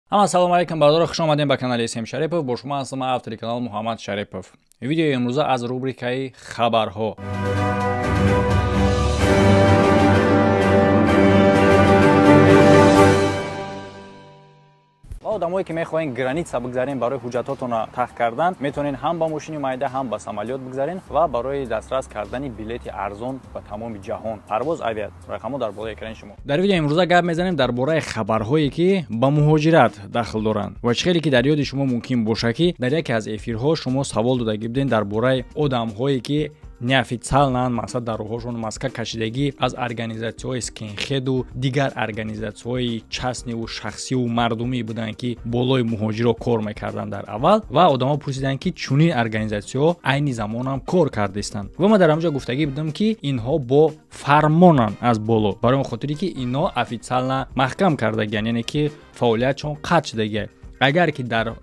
Ама салом алейкум, бародаро, хуш омадем ба канали СМ Шарипов. Бо шумо ҳастам ман, автори канал Муҳаммад Шарипов. Видеои имрӯза аз рубрикаи хабарҳо. Одамое ки мехоҳен граница бигзарен, барои ҳуҷҷатотонро тах кардан, метавонен ҳам ба мошини майда, ҳам ба самолёт бигзарен ва барои дастрас кардани билети арзон ба тамоми ҷаҳон, Парвоз Авиа, рақамҳо дар болои экрани шумо. Дар видеои имрӯза гап мезанем дар бораи хабарҳое, ки ба муҳоҷират дахл доранд. Ва чӣ хеле ки дар ёди шумо мумкин бошад, ки дар яке аз эфирҳо шумо савол додагӣ будем дар бораи одамҳое, ки неофициально, мақсад, дар роҳҳошон маска кашидагӣ, аз организатсияҳои скинхеду дигар организатсияҳои частный ву шахсиву мардумӣ буданд, ки болои муҳоҷиро кор мекарданд дар аввал. Ва одамо пурсиданд, ки чунин организатсияҳо айни замонам кор кардистанд. Ва ман дар ҳамҷо гуфтагӣ будам, ки инҳо бо фармонанд аз боло, барои он хотире ки инҳо официально маҳкам кардагиянд, яъне ки фаъолиятшон қатъ шудагия. Агар ки дар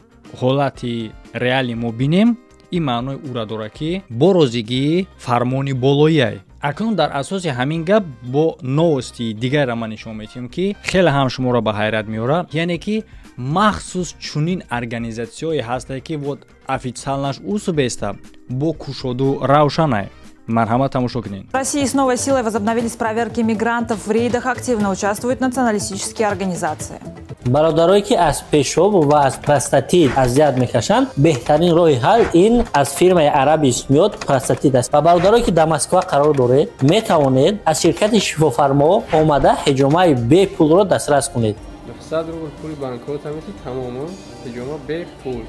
ҳолати реалӣ мо бинем, ин маънои ӯра дорад, ки бо розигии фармони болоиай. Акнун дар асоси ҳамин гап бо новости дигарра ман нишон медиҳем, ки хеле ҳам шуморо ба ҳайрат меорад, яъне ки махсус чунин организатсияое ҳастае, ки вот официально ш усубеста бо кушоду равшанай. Марҳамат, тамошо кунед. В России с новой силой возобновились проверки мигрантов. В рейдах активно участвуют националистические организации. Бародарое, ки аз пешоб ва аз простатит азият мекашанд, беҳтарин роҳи ҳал ин аз фирмаи Арабис миёд простатит аст. Ва бародарое, ки дар Москва қарор доред, метавонед аз ширкати Шифофармо омада, ҳиҷомаи бепулро дастрас кунед. 100 рубл пули банкнота мети, тамомо, ҳиҷома бепул.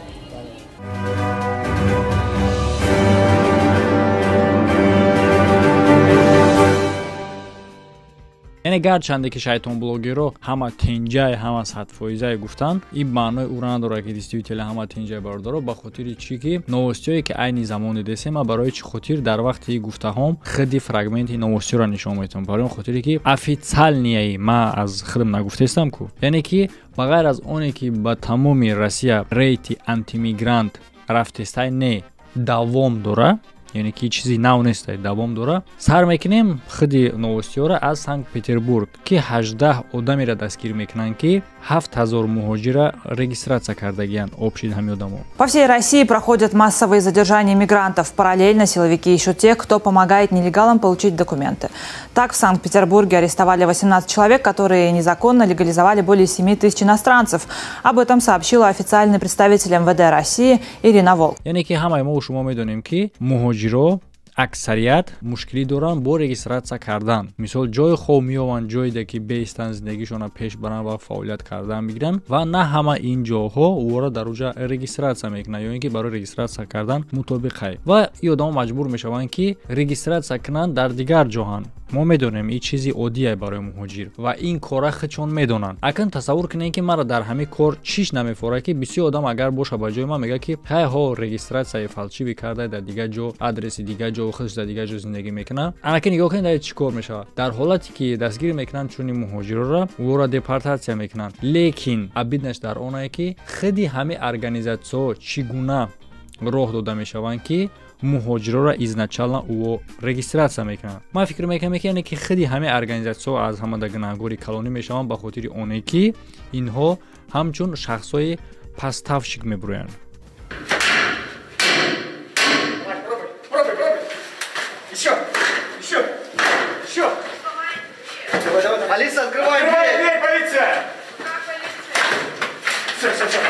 Яъне гарчанде ки шайтонблогерро ҳама тинҷай, ҳама садфоизае гуфтанд, ин маънои ӯро надорад, ки действительно ҳама тинҷай, бародаро. Ба хотири чӣ ки новости ҳое, ки айни замон дидесем, ман барои чӣ хотир дар вақти гуфтаҳом худи фрагмент и новости ро нишон медиҳам? Барои он хотире ки официальный яи ман аз худам нагуфтестам ку. Яъне ки ба ғайр аз оне ки ба тамоми Россия рейд и антимигрант рафтестай, не, давом дора, яъне ки чизи нав нест, давом дора. Сар мекунем худи новости ҳоро аз Санкт Петербург, ки 18 одамеро дастгир мекунанд, ки 7000 муҳоҷира регистрация кардагиянд, общий ҳами одамо. По всей России проходят массовые задержания мигрантов. Параллельно силовики ищут тех, кто помогает нелегалам получить документы. Так, в Санкт-Петербурге арестовали 18 человек, которые незаконно легализовали более 7 тысяч иностранцев. Об этом сообщила официальный представитель МВД России Ирина Волк. Яъне ки ҳамаи мо шумо медонем, ки муҳоҷиро аксарият мушкилӣ доранд бо регистрация кардан. Мисол, ҷои хоб меёванд, ҷойде ки беистанд, зиндагишонро пеш баранд ва фаъолият кардан бигиранд. Ва на ҳама ин ҷоҳо ӯро дар уҷа регистрация мекунанд ё ин ки барои регистрация кардан мутобиқай. Ва ин одамо маҷбур мешаванд, ки регистрация кунанд дар дигар ҷоҳанд. Мо медонем, ин чизи оддие барои муҳоҷир ва ин кора худшон медонанд. Акн тасаввур кунед, ки маро дар ҳамин кор чиш намефорад, ки бисёр одам агар боша ба ҷои ман, мегӯяд, ки ҳай ҳо, регистрация и фальшивый карда, дар дигар ҷо, адреси дигар ҷо, худш дар дигар ҷо зиндагӣ мекунад. Анаки нигоҳ кунед, дар чӣ кор мешавад. Дар ҳолате ки дастгир мекунанд чунин муҳоҷирора, ӯро депортатсия мекунанд. Лекин обидно ш дар онае, ки худи ҳамин организатсияҳо чӣ гуна роҳ дода мешаванд, ки муҳоҷирора изначально ӯо регистрация мекунанд. Ман фикр мекунам, ки яъне ки худи ҳамин организатсияҳо аз ҳамада гунаҳгори калонӣ мешаванд, ба хотири оне ки инҳо ҳамчун шахсҳои поставщик мебуроянд. Еще! Еще! Еще! Давай, давай. Алиса, открывай дверь! Дверь, полиция! Все, все, все.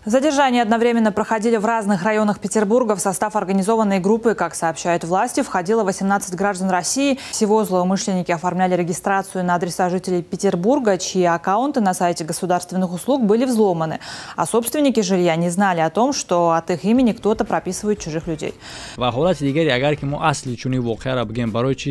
Задержания одновременно проходили в разных районах Петербурга. В состав организованной группы, как сообщают власти, входило 18 граждан России. Всего злоумышленники оформляли регистрацию на адреса жителей Петербурга, чьи аккаунты на сайте государственных услуг были взломаны. А собственники жилья не знали о том, что от их имени кто-то прописывает чужих людей. Ва ҳолати дигаре, агар ки мо асли чунин воқеаро бигем, барои чӣ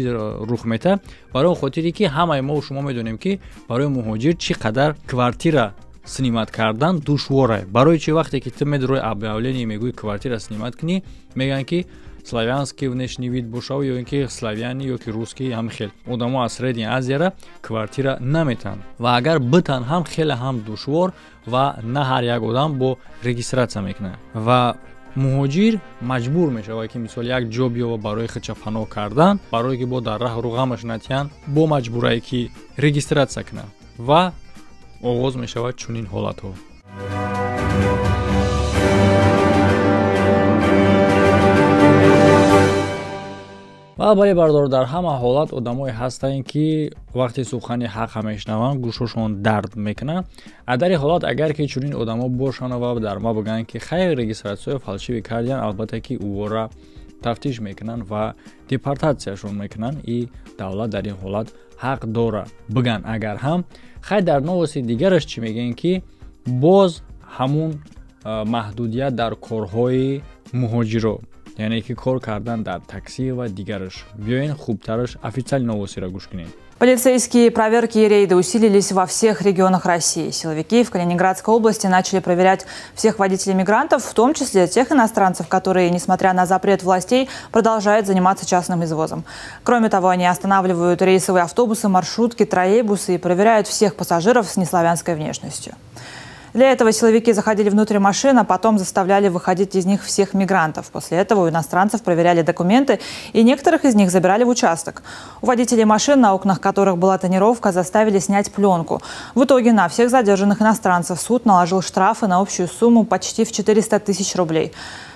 рух мета? Барои он хотире ки ҳамаи мо шумо медонем, ки барои муҳоҷир чӣ қадар квартира снимать кардан душворае. Барои чӣ вақте ки ту медрои объявление, мегӯи квартира снимать кунӣ, мегӯянд, ки славянский внешний вид бошав ё ин ки славяне ё ки русский, ҳам хел одамо аз Средняя Азия ра квартира наметаҳанд. Ва агар битан ҳам, хеле ҳам душвор ва на ҳар як одам бо регистрация мекунад. Ва муҳоҷир маҷбур мешавад, ки мисол як ҷо биёва барои худша паноҳ кардан, барое ки бо дар раҳ руғамаш натиҳанд, бо маҷбурае ки регистрация кунад ва Оғоз мешавад чунин ҳолатҳо. Ва бале бардор, дар ҳама ҳолат одамое ҳастанд, ки вақте сухани ҳаққа мешунаванд, гӯшошон дард мекунад. А дар ин ҳолат агар ки чунин одамо бошанд ва дар ма бигӯянд, ки хайр, регистратсияро фальшивый кардиян, албатта ки ӯора тафтиш мекунанд ва депортатсияшон мекунанд. И давлат дар ин ҳолат ҳақ дора бигӯянд. Агар ҳам хай дар новости дигараш чӣ мегӯянд, ки боз ҳамун маҳдудият дар корҳои муҳоҷиро, яъне ки кор кардан дар такси ва дигараш. Биёен хубтараш официальный новостиро гӯш кунем. Полицейские проверки и рейды усилились во всех регионах России. Силовики в Калининградской области начали проверять всех водителей мигрантов, в том числе тех иностранцев, которые, несмотря на запрет властей, продолжают заниматься частным извозом. Кроме того, они останавливают рейсовые автобусы, маршрутки, троллейбусы и проверяют всех пассажиров с неславянской внешностью. Для этого силовики заходили внутрь машин, а потом заставляли выходить из них всех мигрантов. После этого у иностранцев проверяли документы, и некоторых из них забирали в участок. У водителей машин, на окнах которых была тонировка, заставили снять пленку. В итоге на всех задержанных иностранцев суд наложил штрафы на общую сумму почти в 400 тысяч рублей.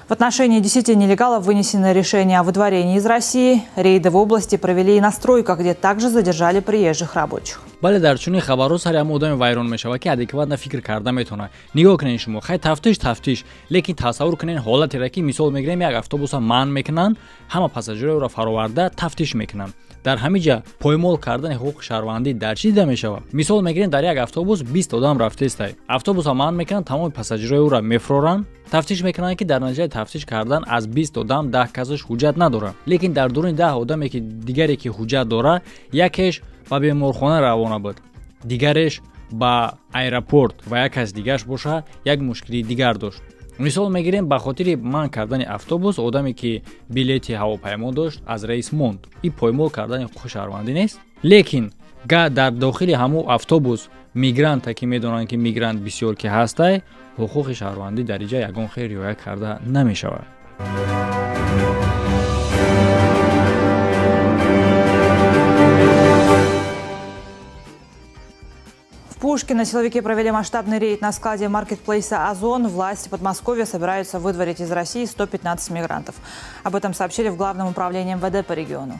В отношении 10 нелегалов вынесено решение о выдворении из России. Рейды в области провели и на стройках, где также задержали приезжих рабочих. Бале, дар чунин хабарҳо сари ҳама одаме вайрон мешавад, ки адекватно фикр карда метавонад. Нигоҳ кунед шумо, хай тафтиш тафтиш, лекин тасаввур кунед ҳолатеро, ки мисол мегирем, як автобуса манъ мекунанд, ҳама пассажирҳоро фароварда тафтиш мекунанд. Дар ҳамин ҷа поймол кардани ҳуқуқи шаҳрвандӣ дар чӣ дида мешавад? Мисол мегирем, дар як автобус 20 одам рафтестай, автобуса манъ мекунанд, тамоми пассажирҳои ӯро мефуроранд, тафтиш мекунанд, ки дар натиҷаи тафтиш кардан аз 20 одам 10 касаш ҳуҷҷат надорад. Лекин дар дуруни 10 одаме, ки дигаре ки ҳуҷҷат дорад, якеш ба беморхона равона буд, дигареш ба аэропорт ва як кас дигараш боша як мушкилии дигар дошт. Мисол мегирем, ба хотири манъ кардани автобус одаме, ки билети ҳавопаймо дошт, аз рейс монд. Ин поймол кардани ҳуқуқи шаҳрвандӣ нест? Лекин дар дохили ҳамун автобус мигранта, ки медонанд, ки мигрант бисёр ки ҳастай, ҳуқуқи шаҳрвандӣ дар инҷа ягон хел риоя карда намешавад. В Пушкино силовики провели масштабный рейд на складе маркетплейса «Озон». Власти Подмосковья собираются выдворить из России 115 мигрантов. Об этом сообщили в Главном управлении МВД по региону.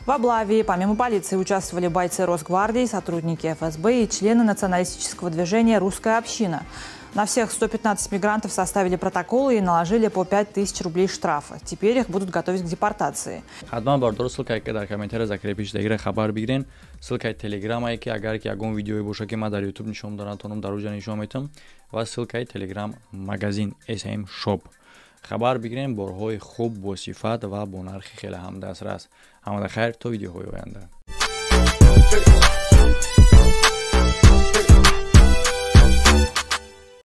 В облаве помимо полиции участвовали бойцы Росгвардии, сотрудники ФСБ и члены националистического движения «Русская община». На всех 115 мигрантов составили протоколы и наложили по 5000 рублей штрафа. Теперь их будут готовить к депортации. Ҳатман бардор, ссылкае ки дар комментария закрепиш дагира хабар бигирен, ссылкаи телеграмае, ки агар ки ягон видеое боша, ки ман дар ютуб нишон додам натонам, дар уҷа нишон метам, ва ссылкаи телеграм магазин SM Shop хабар бигирен. Борҳои хуб, бо сифат ва бо нархи хеле ҳам дастрас. Ҳамада хайр, то видеоҳои оянда.